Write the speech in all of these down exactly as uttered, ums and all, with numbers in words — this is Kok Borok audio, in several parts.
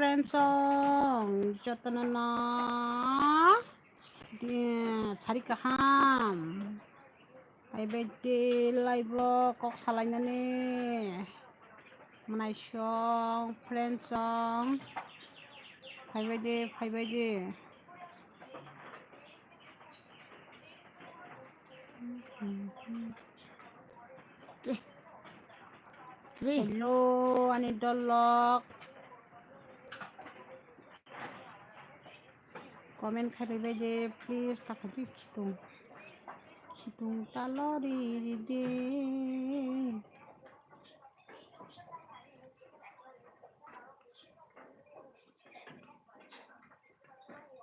friends song, jotono no di sari kaham. Hai bai de live o kok salainani mwnai song, friends song. Phai bai de, phai bai de. Hello, ani dolok. Comment khai bai de, please, ta khaji chitung. Chitung ta lori de.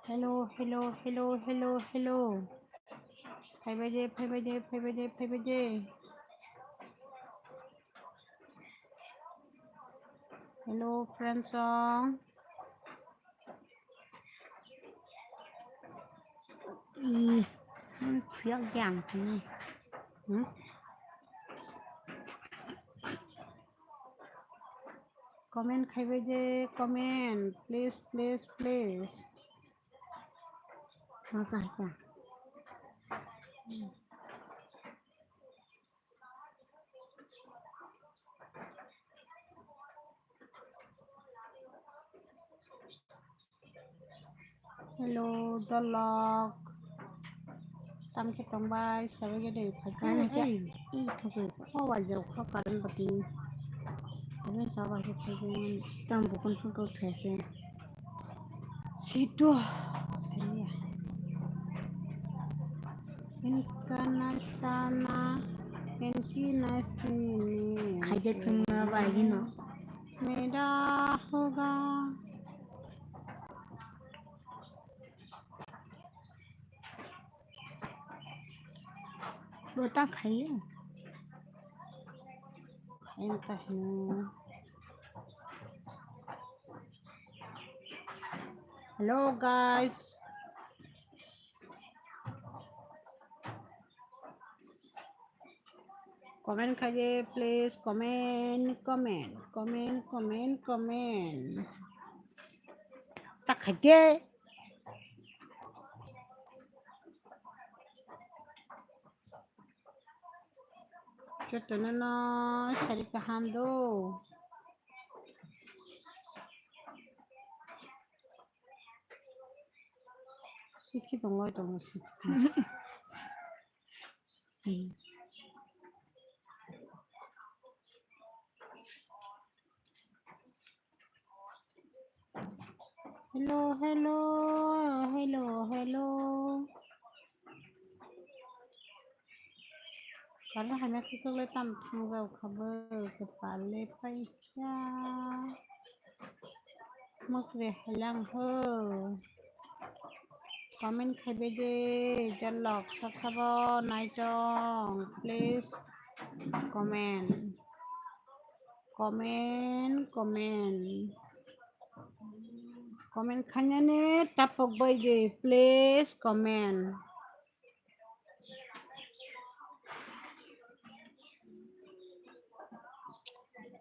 Hello, hello, hello, hello, hello. Phai bai de, phai bai de, phai bai de, phai bai de. Hello, friends song. Ih, ang thuyok yang sini. Hmm? Comment khai bai de, comment, please, please, please. Masa ya. Hello, dolok. Tam khe tong bai, sabai khe de phaikha. Ano cha, ei, ei, thogwi. O wajak kha current bati. Current sa bai khe phaikha. Tam bukun sung kok sai se. Situ. Sariya. Inka na sana, inki na sini. Khaijak thung na bai hino. Mera hoga. Bo ta khaio. Khain ta hino. Hello, guys. Comment khai de, please, comment, comment, comment, comment, comment. Ta khai de. Jotono no sari kaham do. Sikhi tong lai tongo, sikhi tong. Hello, hello, hello, hello. Kala hanya kikole tam thang jao khabe, kepale paikha. Mokre helang ho. Comment khai bai de, jalok sab sabo nai tong. Please comment. Comment, comment. Comment khainani tapok bai de, please comment.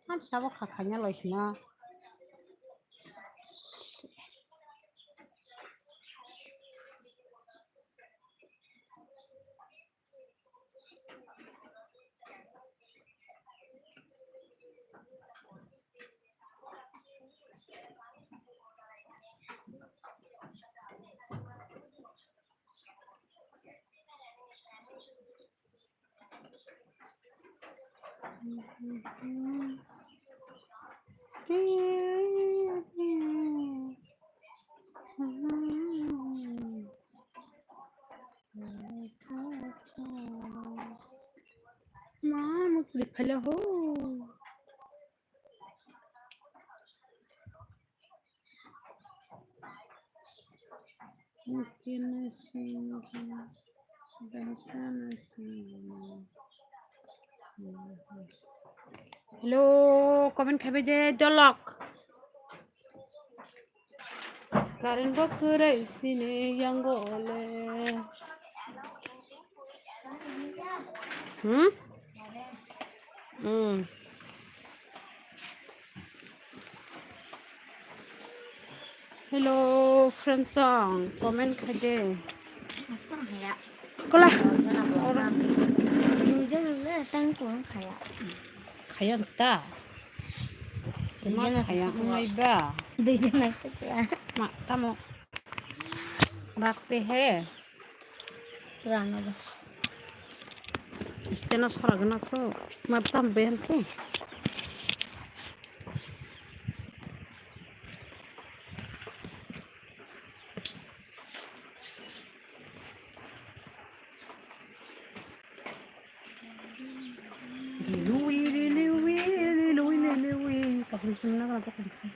Ham sabo kha khaina lai khna. Mama, kuli phala ho. Hello, comment khai bai de, dolok. Current bo kwrwi sini yango le. Hmm? Hmm. Hello, friend song, comment khai de. Aswk haya. Kola. Ora. Nujak le tang kung khaya. Khaya ta. Kema khaya ngai ba. Duijon aswk ya. Ma, tamo. Rakte he. Rano ba. Istena sora gana ko. Ma tam behan ko. Lilui, lilui, lilui, lilui. Kapri sumna kala to kumsa.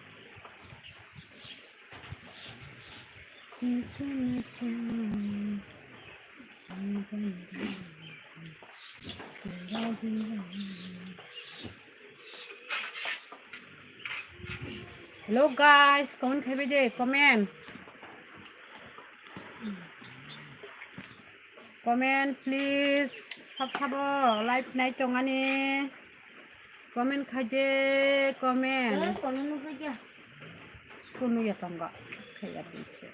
Hello guys, comment khaibai de, comment. Comment please. Sab sabo live nai tongani. Comment khai de, comment. Eh, comment nugui dia. Kunu ya tongga. Khaiya bisa.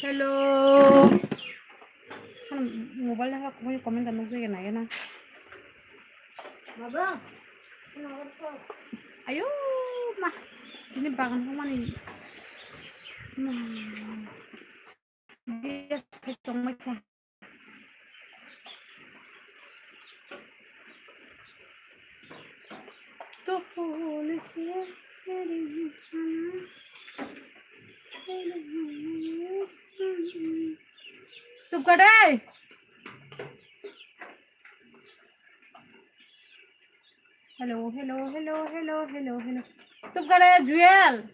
Hello. Kan mobile na kau comment dan nugui na ya na. Baba. Ayo ma. Ini bagan kau mani. Ma. Yes, kau tong mai kau. Tup ka dai. Hello, hello, hello, hello, hello, hello. Tup ka dai, Jewel.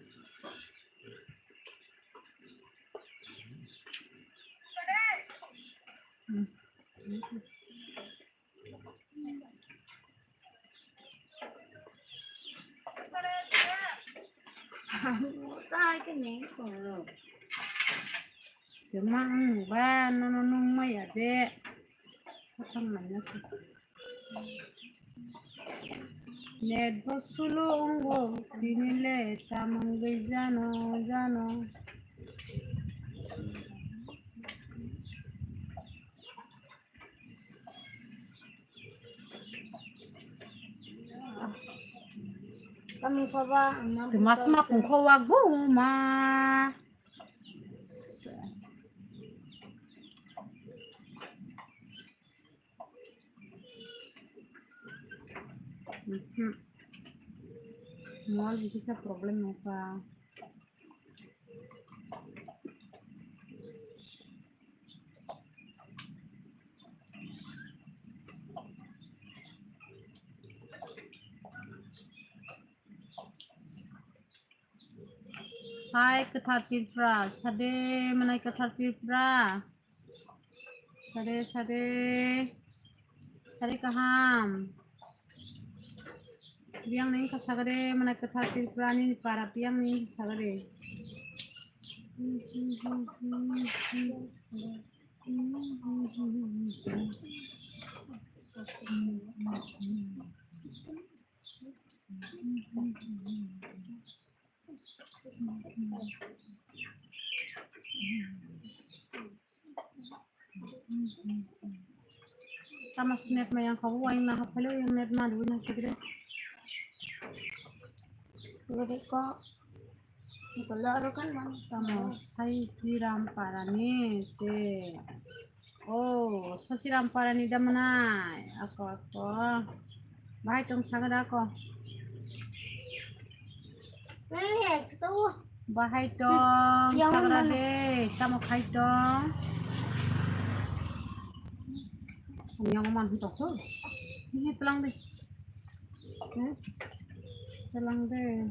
Kwma ang ba nono nung maya de. Khathang manya se. Net bo slow wngo, tini le tamo wngwi jano, jano. Tamo saba, ang ma Twi mas ma pungkho wak bo ma. Mhm. Mual bisa problem apa? Hai, kwthar Tripura, sade manai kwthar Tripura. Sade, sade. Sade kaham. Biyang ni kha sagade, manai kwthar Tripura ni para biyang ni sagade. Tamo net ma yang khabu, wain ma haphailo yang net ma dui na kidre. Lori ko, ko loro kan man. Tamo sai Sriram Parani se. Oh, Sosiram Parani da manai. Ako, ako. Bahai tong saga da ako. Bahai tong saga da de. Tamo khai tong. Yang man tong ko. Ini tulang de. Telang de.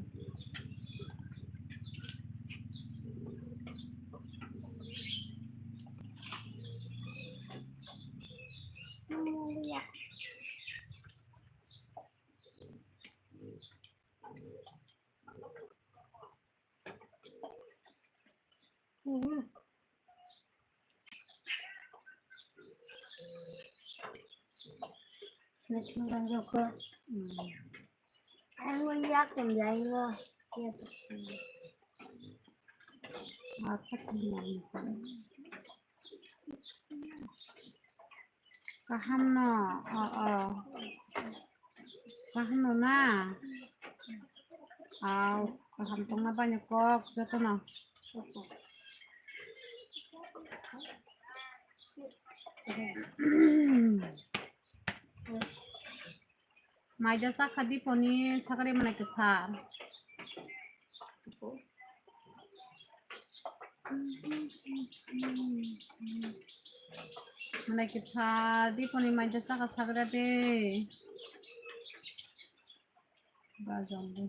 Ang yak kum jai ngo. Yes. Kaham no, o, o. Kaham no na. Au, kaham tongna bani kok joto no. Maida chakha Diponi sagri manai kwthar. Manai kwthar Diponi maida chakha sagra de. Ba jombo.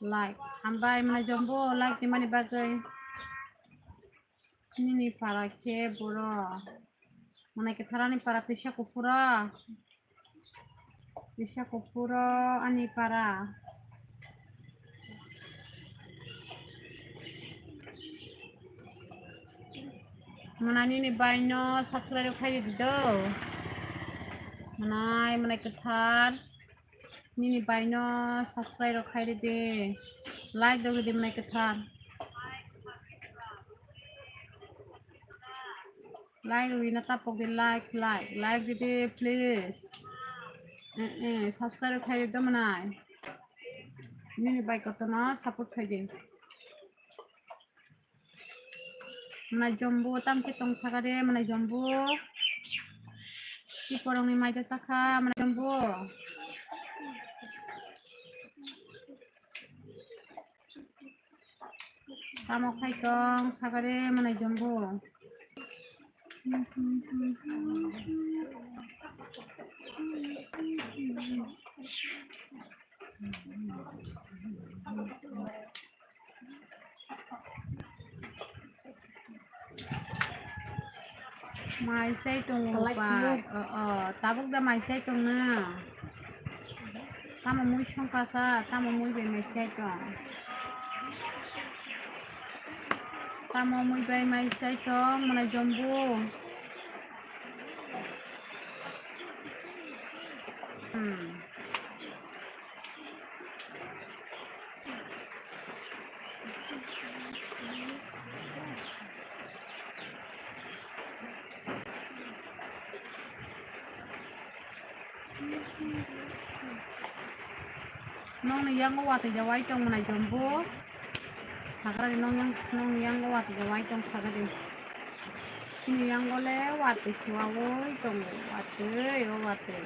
Like. Hambai manai jombo like ni mani bagwi. Nini para khe boro. Manai kwthar ani para tisa kuphura. Tisa kuphura ani para. Manai nini bai no subscribe khai di do. Manai, manai kwthar. Nini bai no subscribe rok khai ridi. Like rok ridi manai kwthar. Like rok rina tapok di, like, like, like ridi please. Eh, eh, subscribe rok khai ridi manai. Nini bai koto no support khai di. Manai jombo tam khe tong saka de, manai jombo. Tiporongni maida chakha, manai jombo. Tamo khai tong saka de, manai jombo. Mai sai tongo bai. O, o, tabuk da mai sai tong na. Tamo mui songkha sa, tamo mui bai mai sai tong. Tamo mui bai mai sai tong, manai jombo. Hmm. Nongni yango watwi jawai tong manai jombo. Sagradi nong yang, nong yango watwi jawai tong sagradi. Chini yango le watwi suwawoi tongo, watwi, o watwi.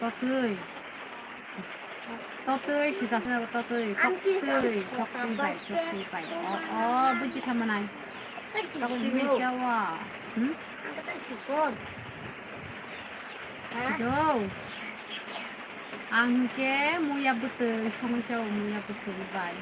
Totwi. Totwi, sisa sina totwi. Totwi, totwi bai, totwi bai. O, o, buji thamanai. Totwi bai jawa. Hmm? Do. Ang hwnkhe muya bwtwi songwi chao, muya bwtwi bai.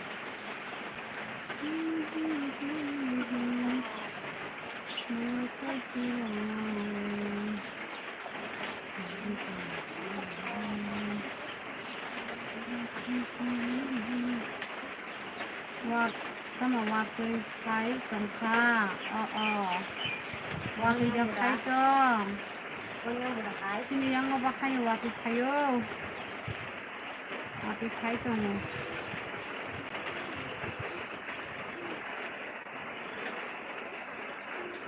Wat, tamo watwi khai tongkha. O, o. Watwi da khai tong. Chini yango ba khai watwi khaio. Watwi khai tongo.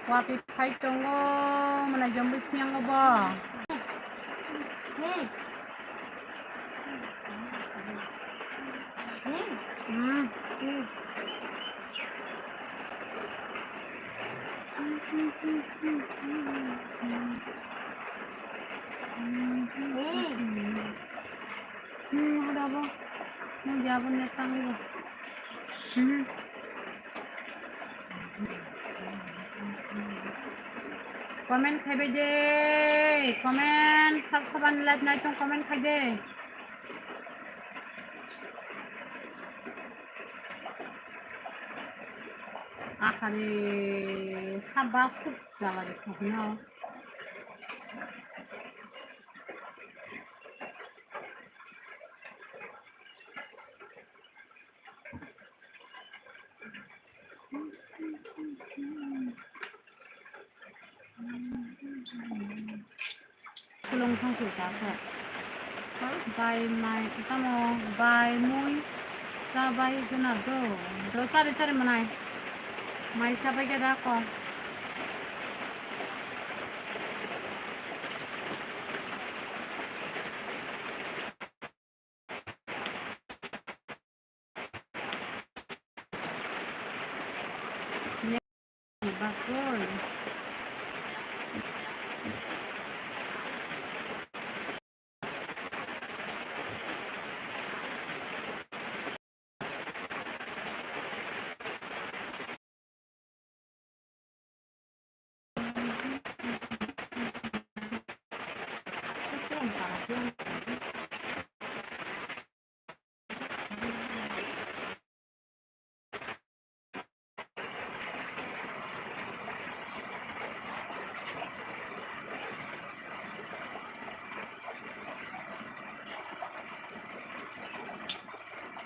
Watwi khai tongo, manai jombo siyang bo. Hmm. Hmm, ada apa? Mau jawab ni tang lu. Hmm. Comment khai bai de, comment, sab saban live nai tong comment khai de. Akhari sabas jala de khapno. Mungsu chakha. Bai mai tamo bai mui chabai gana do. Do chari chari manai. Mai chabai gada ko. Bakul.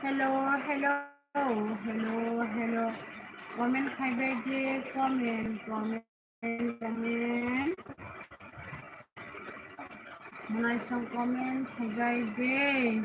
Hello, hello, hello, hello. Comment khai bai di, comment, comment, comment. Mwnai song comment khai bai di.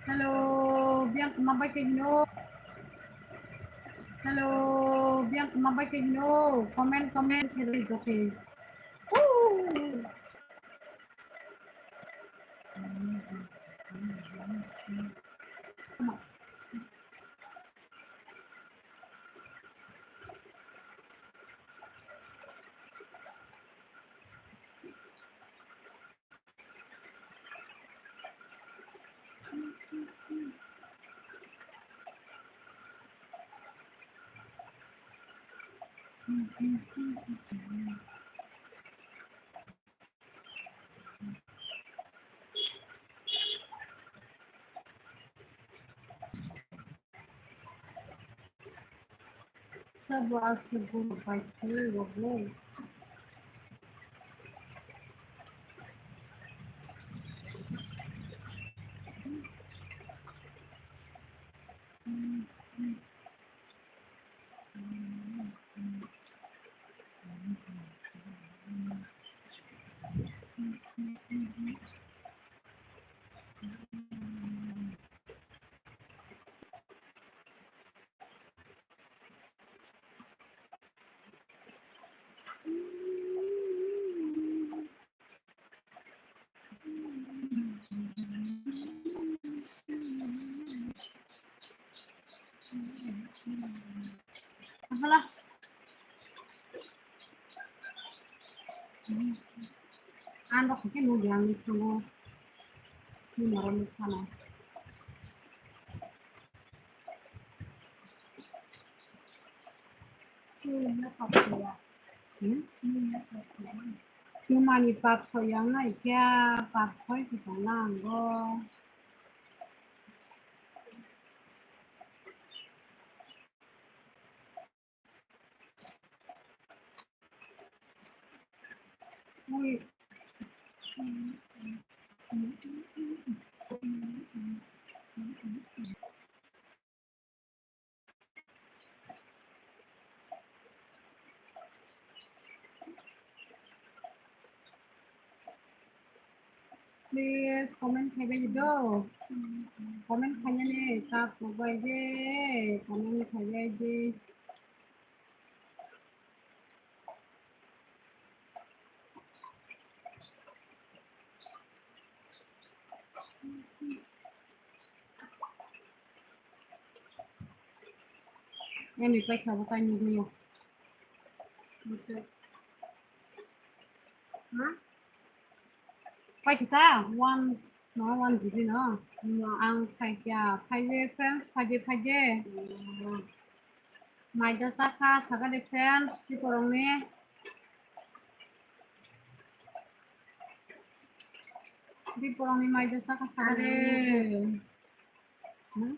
Hello, biang kma bai khe hino. Hello, biang kma bai khe hino. Comment, comment, hello, okay. Sabo aswk borok bai thwi rwgwi. Hala. Ang rok khe nugya ang thango. Ni norok ni sana. Ni na pap ya. Hmm? Ni na pap ya. Chumani pap soyang nai kya, pap soi si tong lang go. Ui. Please comment khai bai di do. Comment khainani kap bai di. Comment khai bai di. Ani paikha bo kainwi liya. Paikha ta one no one G B no. No, ang phaikha, phaidi friends, phaidi, phaidi. Maida chakha, sakadi friends, diporongni. Diporongni maida chakha, sakadi. Hmm?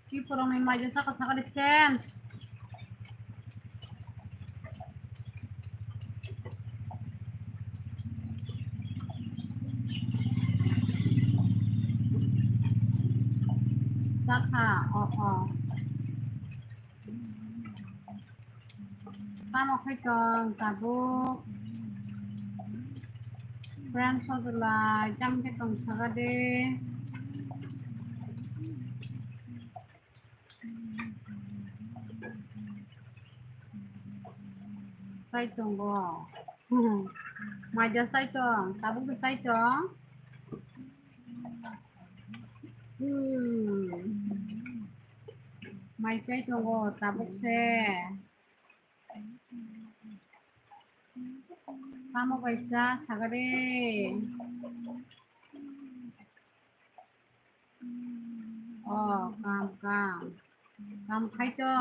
Ki porong ni mai jesa ka sakari friends. Sakha, oh, oh. Tamo khai tong tabuk? Friends, sodulai, tamo khe tong saka de. Sai tongo. Maida sai tong, tabuk de sai tong. Hmm. Mai sai tongo, tabuk se. Tamo kaisa sagade. Oh, kam, kam. Kam khai to.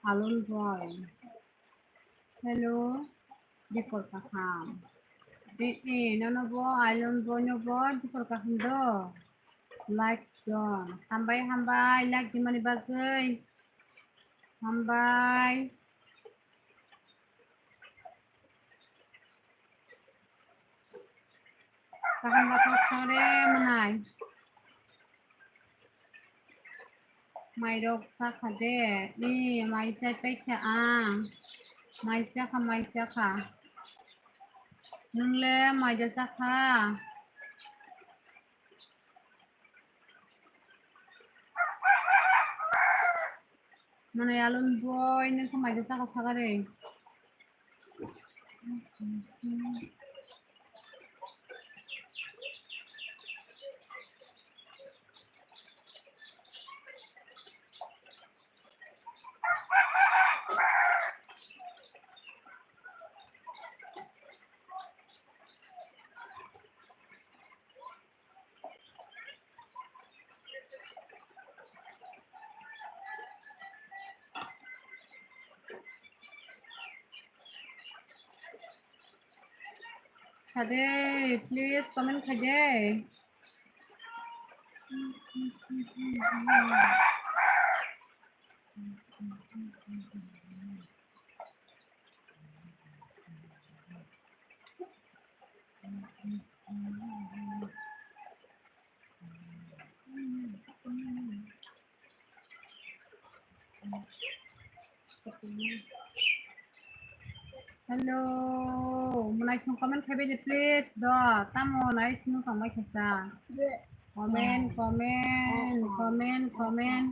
Alon boy. Hello. Dikor kaham. Eh, eh, nono bo, Alon boy no bo, dikor kaham do. Like don. Hambai, hambai, like di mani bagwi. Hambai. Kaham bathok sore manai. Mairok chakha de. Ni mai chai paikha ang. Mai chakha, mai chakha. Nungle mai da chakha. Mane alon boy nang khe mai da chakha sagare. Sade, please comment khaide. Hello, mwnai song comment khai bai de, please. Do, tamo nai song tong bai khaisa. Comment, comment, comment, comment.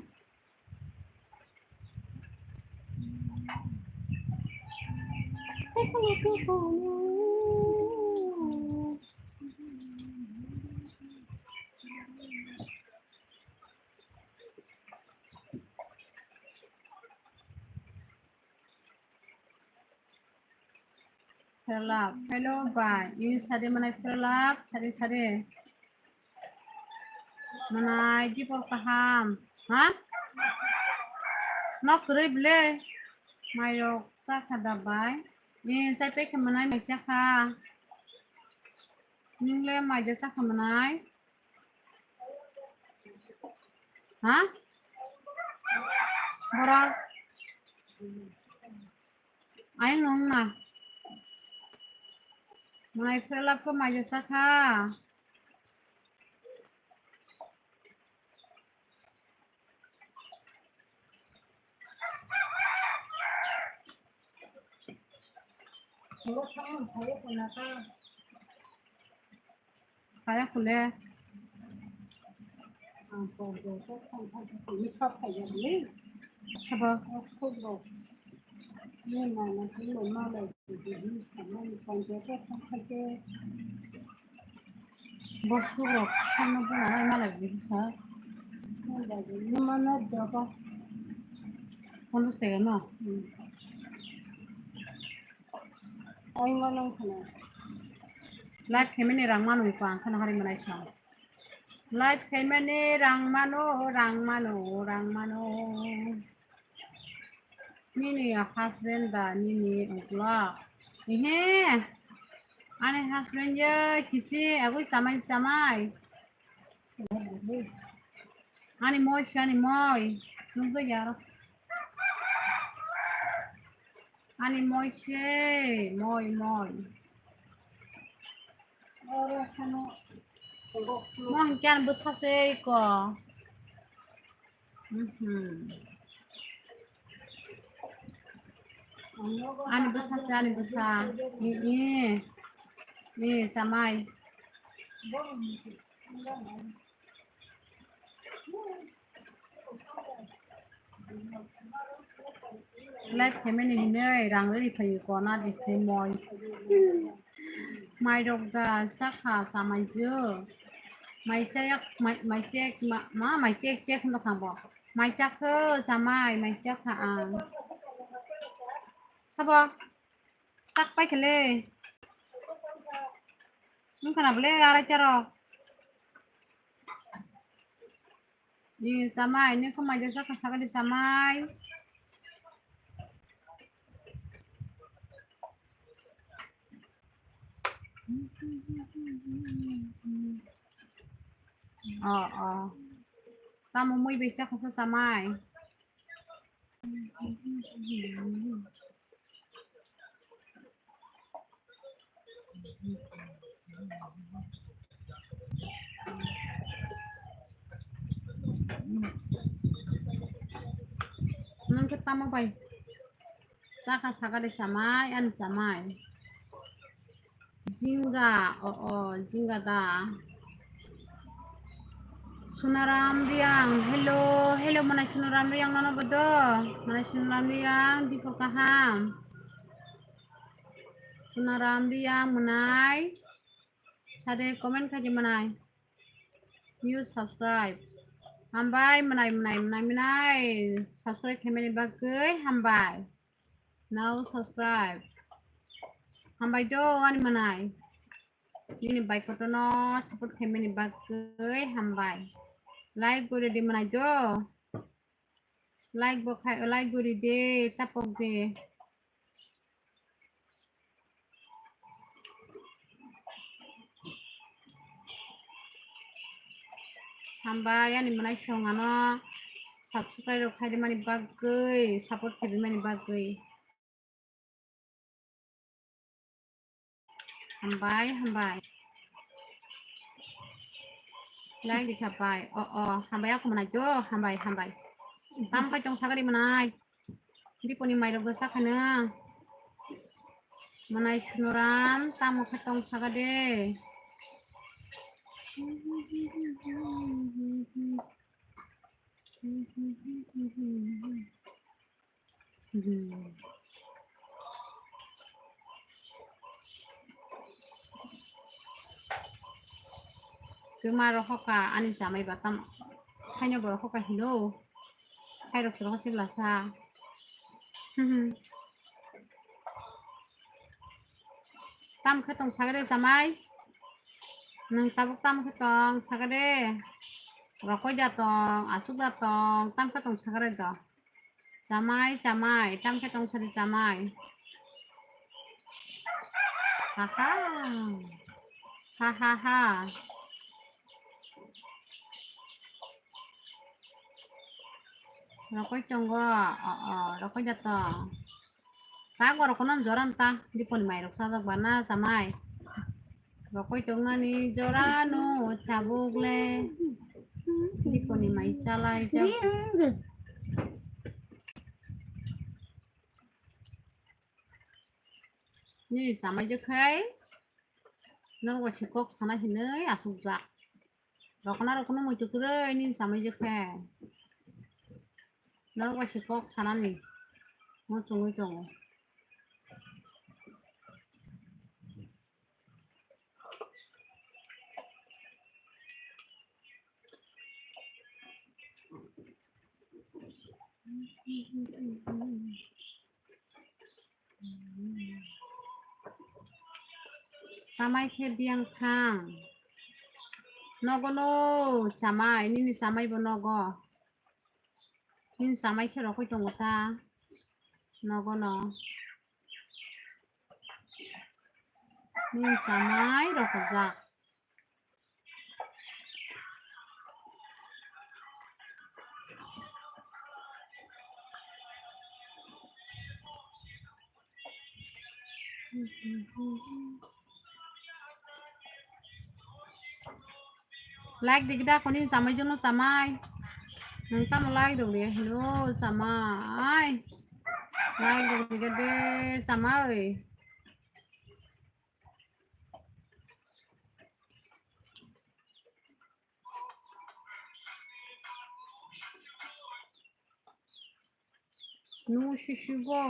Hello, hello, ba. Ini sade mana hello, sade, sade. Manai dipor kaham. Ha? Nok kwrwi ble. Mairok chakha da bai. Ni chai pekhe manai mai chakha. Ningle mai de chakha manai. Ha? Borok. Ayang nung na. Mai phelap ko mai de chakha. Kaya kule. Sabo. Bosukrok sakno buna nai malai bwsa. Nima no joto. Ponchas taka no? Hmm. Ai ma nang khana. Live khaimani rang mano ko ang khana hari manai sa. Live khaimani rang mano, rang mano, rang mano. Nini husband da nini ukla. Ehe. Ani husband ye kisi agui chamai chamai. Ani moi se ani moi. Nunggu ya. Ani moi se moi moi. Mo hingke ani bwsa se iko. Mhm. Ani bwsa se ani bwsa. I, i. I, chamai. Live khaimani hinwi rang rwi phaio kona di khe moi. Mai rok da chakha chamai jio. Mai chayak, mai, mai chek, ma, ma, mai chek, chek hwnba thang bo. Mai chakho chamai, mai chakha ang. Sabo. Chak pai khele. Nung khana bole arai charo. Ni chamai, ni khumai de saka saka di chamai. Oh, oh. Tamo mui bai saka sa chamai. Nung khe tamo bai? Chakha sakha de chamai, ani chamai. Jinga, o, o, jinga da. Sunaram Riang, hello, hello, manai Sunaram Riang nono bodo, manai Sunaram Riang, dipo kaham. Sunaram Riang, manai, sade comment khaidi manai. You subscribe. Hambai, manai, manai, manai, manai, subscribe khaimani bagwi, hambai. Now subscribe. Hambai do ani manai. Nini bai kotono support khaimani bagwi hambai. Like gori di manai do. Like bo khai, like gori de, tapok de. Hambai ani manai song ano subscribe rok khaidi mani bagwi, support khaidi mani bagwi. Hambai, hambai. Like di kha bai. O, o, hambai ako manai do, hambai, hambai. Tam kai tong sagadi manai. Diponi mairok bwsa khana. Manai Sunuram, tamo khe tong saga de. Twma rohoka ani chamai ba tam haino bo rohoka hino. Khairok se rohor se glasa. Hmm. Tam khe tong sagade chamai. Nwng tabuk tam khe tong sagade. Rokoi da tong, asuk da tong, tam khe tong sagade do. Chamai, chamai, tam khe tong sari chamai. Ha ha. Ha ha ha. Rokoi tongo, o, o, rokoi da tong. Ta borok kono joran ta, diponi mairok sajak bana chamai. Rokoi tongnani jorano tabuk le. Diponi mai chalai jak. Ni chamai je khai. Norok bai khe kok sana hinwi asukjak. Rokna rokno muitu kwrwi nini chamai je khe. Norok bai khe kok sanani muchungwi tongo. Chamai khe biyang thang. Nogo no chamai, nini chamai bo nogo. Nini chamai khe rokoi tongo ta. Nogo no. Nini chamai rokojak. Like di gida koni chamai jono chamai. Nang tamo like rok di hello chamai. Like rok di gede chamai. No shishigo.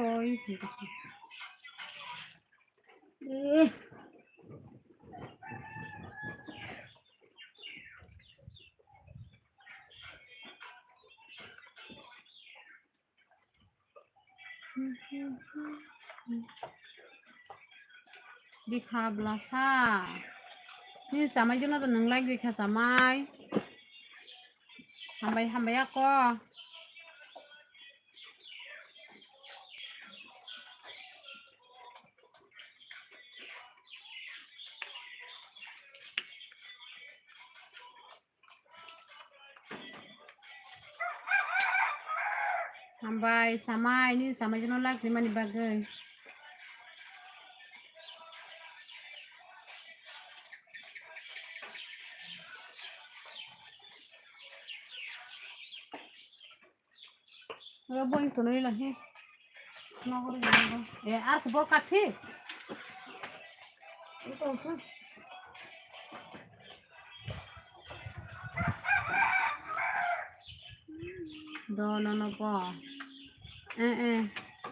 Bikha blasa. Ni chamai jono to nung like bikha chamai. Hambai hambai ako. Hambai, samai, nini samai jono like rimani bagwi. Oro boing tonwi la he. Nogor gana bo. E, ar se bor kakhi. Ito utu. Do no no bo. E, e,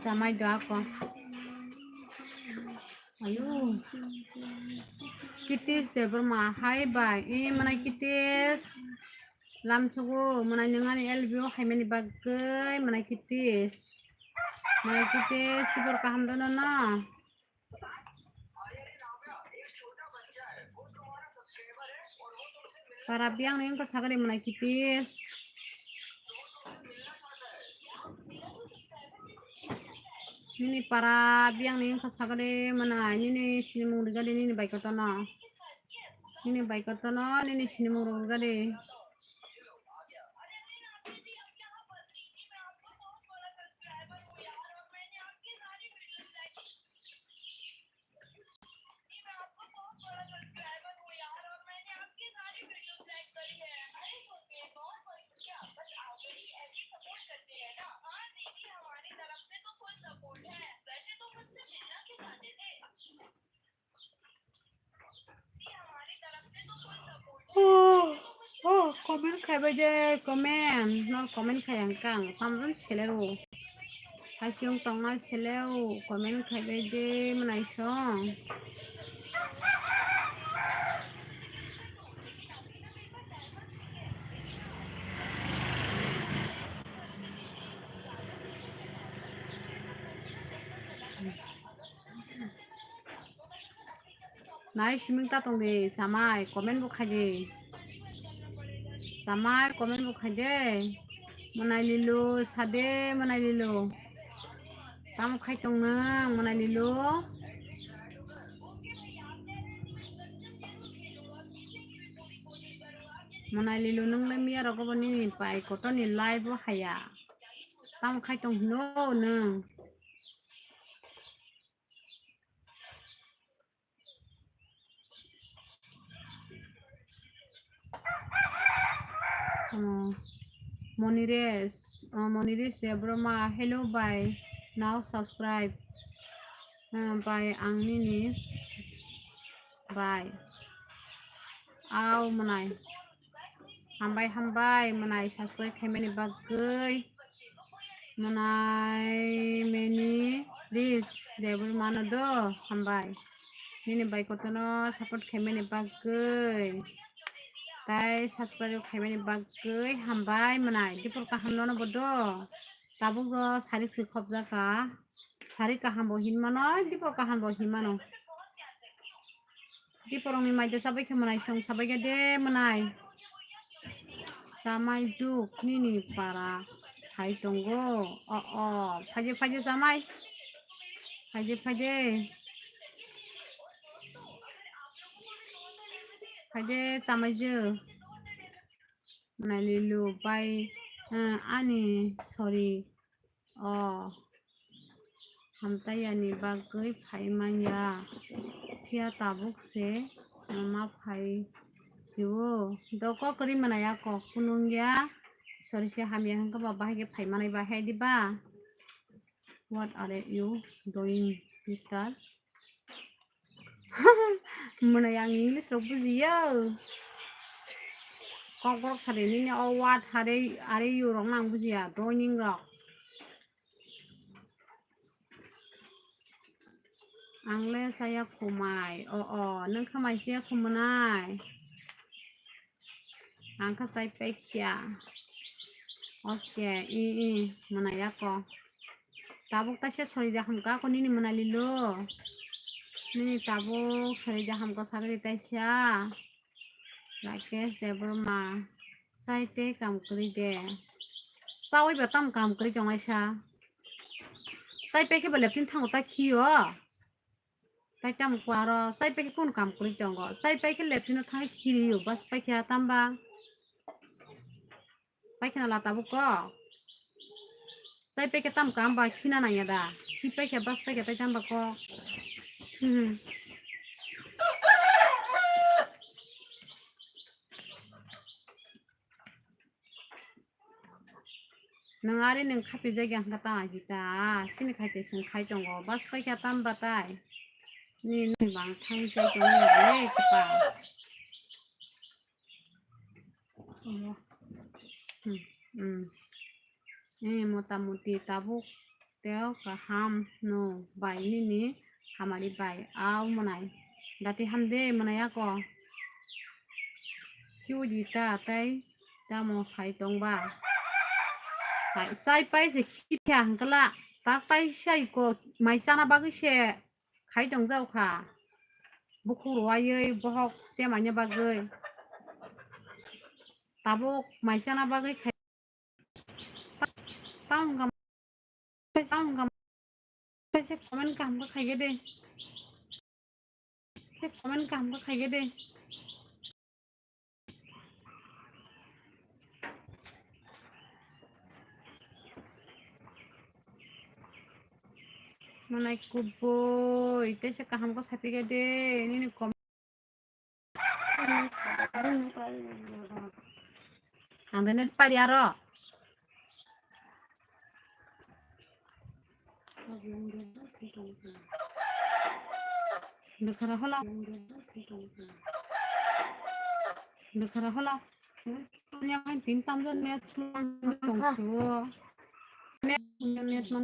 chamai do ako. Ayo. Kitis Debbarma, hai bai. E, mana Kitis. Lamsogo, mwnai nwng ani L B o haimani bagwi, mwnai Kitis. Mwnai Kitis, tibor kaham dono no. Para biyang ni wngkha sagari mwnai Kitis. Nini para biyang ni wngkha sagari mwnai, nini sinimung rigadi nini bai kotono. Nini bai kotono, nini sinimung rok rigadi. Oh, oh, comment khaibai de, comment. No comment khai ang kang. Samjun selero. Saisiyong tongnai seleo comment khaibai de, mwnai song. Nai siming ta tong de, chamai, comment bo khai de. Chamai, comment bo khai de. Mwnai lilo, sade, mwnai lilo. Tamo khai tong nang, mwnai lilo. Mwnai lilo, nung le miya rogo bo nini pai kotor ni live bo haya. Tamo khai tong hino nung. Oh, Moniresh, oh, Moniresh Debbarma, hello, bye. Now subscribe. Ah, bye, ang nini. Bye. Au, mwnai. Hambai, hambai, mwnai subscribe khaimani bagwi. Mwnai meni please, Debbarma no do, hambai. Nini bai kotono support khaimani bagwi. Tai subscribe khaimani bagwi, hambai, mwnai. Dipor kaham nono bo do. Tabuk o sari kwrwi khopjak kha. Sari kaham bo hin mano, dipor kaham bo hin mano. Diporokni maida chabai khe mwnai, chwng chabai khe de mwnai. Chamai juk nini para phai tongo. O, o, phaide, phaide chamai. Phaide, phaide. Phaide chamai juk. Mwnai lilu bai, eh, ani sori o hamtaiyani bagwi phai manya, phiya tabuk se ma phai sio. Do kok kwrwi mwnai ya kok kunu wngya, sori se hamya hwnkhe ba bahai khe phai manai ba hai diba? What are you doing, mister? Mwnai ang English rok bujiya. Kokborok sari nini o what hare are you rok nang bujiya doining rok. Ang le chaya khumai. O, o, nang khamai siya khumunai. Ang kha chai pekya. Oke, i, i, mwnai ako. Tabuk taisa sori da hamka ako nini mwnai lilo. Nini tabuk sori da hamka sagri taisa. Rakesh Debbarma. Chai tei kam kwrwi de. Chawi ba tam kam kwrwi tong aisa. Chai pekhe ba lephin thango ta khiyo. Tai tamo khe aro chai paikhe kunu kam kwrwi tongo? Chai paikhe leptino thangwi khiriyo, bas paikhe tamba. Paikhana la tabuk kok. Chai paikhe tam kam ba khina nangya da? Khi paikhe bas paikhe tai tamba kok. Hmm. Nwng ari nwng khapijak ya hwnkha ta, Ajita? Sini khai te chwng khai tongo, bas paikha tam batai? Ni nwng bang thai chai tongo ya le, kwtal. Hmm, hmm. Ni mota moti tabuk teo kaham no bai nini hamari bai au mwnai. Dati hamde mwnai ako. Kiu di ta tai tamo sai tong ba. Hai, sai pai se khipya hwnkla. Tak tai sai ko mai chana bagwi se khai tong jau kha. Bukhuk rwaiwi bohok chemanya bagwi. Tabuk mai chana bagwi khai. Tamo hwnkha, tamo hwnkha, kaisa comment kaham khe khaikhe de. Kaisa comment kaham khe khaikhe de. Mwnai kubui, kaisa kaham khe saphikhe de, nini comment. Ang de net pari aro. Bwsara hola. Bwsara hola. Yang kan pintam jan net tong suo. Net, net no